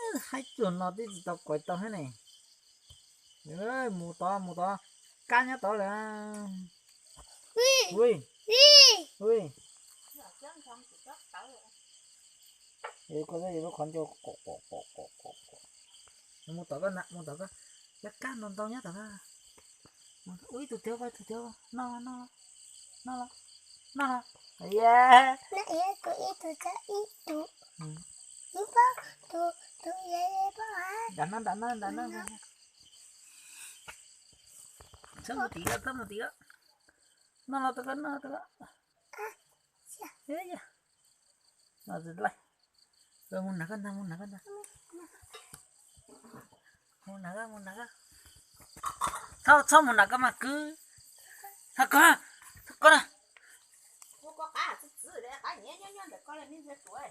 Haib cuag no twb tsis tau kuav tau thiab ne. Mus tod mus tod, kab nyob tod lawm. Ui, ui, koj lub qhov ncauj. Mus tom koj na, mus tom koj. Cov kab ntau ntau nyob tom koj. Ua ib tug tiag, ua ib tug tiag, noj los, noj los, noj los. Nram no, nram no, nram no. Txhob mus tim koj, txhob mus tim koj. Noj los tau koj, noj los tau koj. Mus nram koj ntag, mus nram koj ntag. Mus nram koj, mus nram koj. Txhob, txhob mus nram koj mas kwv. Txhob koj, txhob koj na.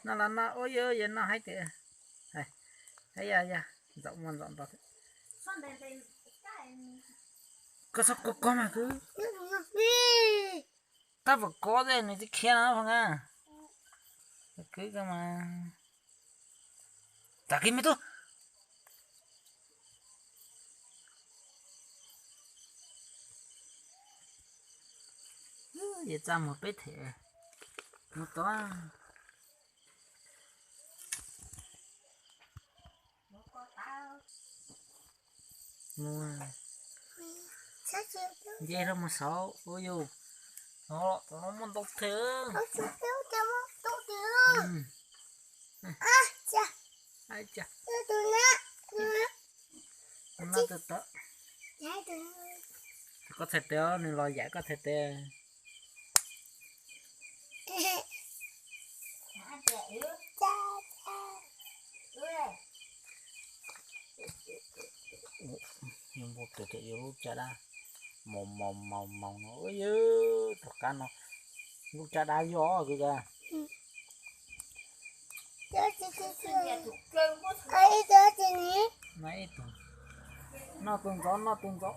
No los no, ua yog yog noj haib tiag. Yog yog, ntxaum muaj ntxaum ntau. Koj txhob koj koj mas kwv. Tab tom kov tej nws tsis khiav no pog na. Kwv koj mas. Txav kiag me tub. Yog txaj muag peb them mus tod. Mus, nce rau mus saud ua yus. Tom no muaj ntau thiab. Tus no, tus no, tus no, tus no. Koj txhais tes, nws los yam koj txhais tes. Npua tus cem yus lub caj dab, maus maus maus maus no, yog tus kab no, lub caj dab yog kwv ka. Noj tus ntxov, noj tus ntxov.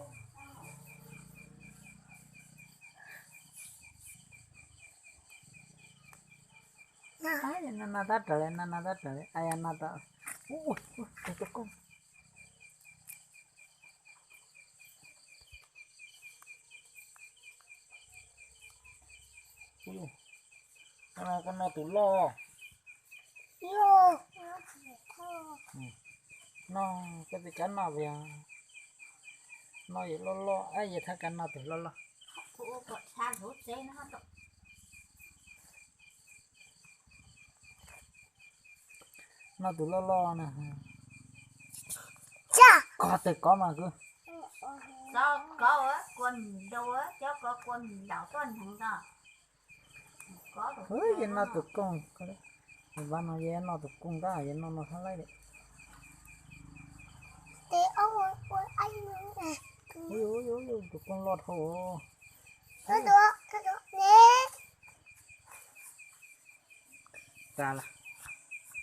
Na na tab raws li, na na tab raws li, a ya na tab. Tus koob. Koj noj tus loj. Noj, koj tsis kav noj tiag. Noj yam loj loj, yam thaj kav noj tus loj loj. Noj tus loj loj na. Koj tes kov mas kwv. Yog noj tus kooj, vaj no yog noj tus kooj tab yog noj no thab laib li. Tus kooj loj dhau. Tas lawm.